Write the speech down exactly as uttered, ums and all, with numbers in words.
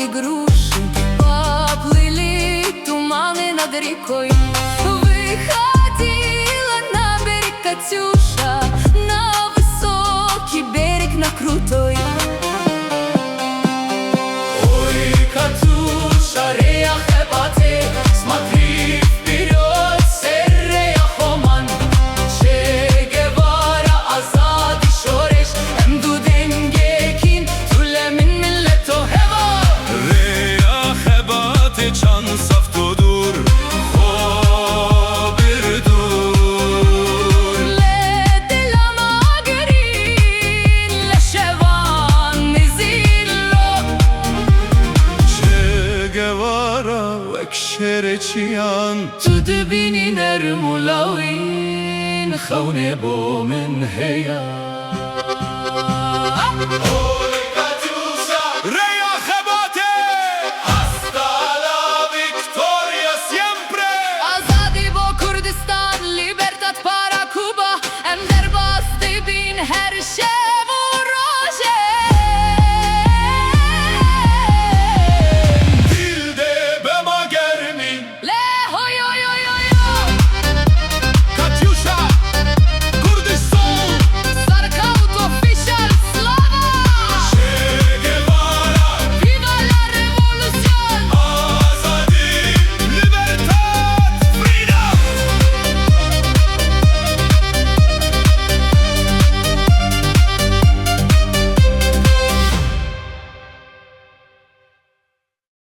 Грушинки, паплилі, тумани над рікою. Виходила на берег Катюша, на высокий берег, на крутой. Ой, Катюша, рея хебати, смотри вперёд, серрея хоман. Че Гевара, азадî şoreş, em du dengekîn, tu lê min, millet o heva. Rêya xebatê çand saf tu dûr, xwe bir dûr. Lê dila me girîn, leşevan nizîn lo. Che Guevara wek şêrê çiyan, tu dibînî nerm û lawîn, xewnê bo min heya.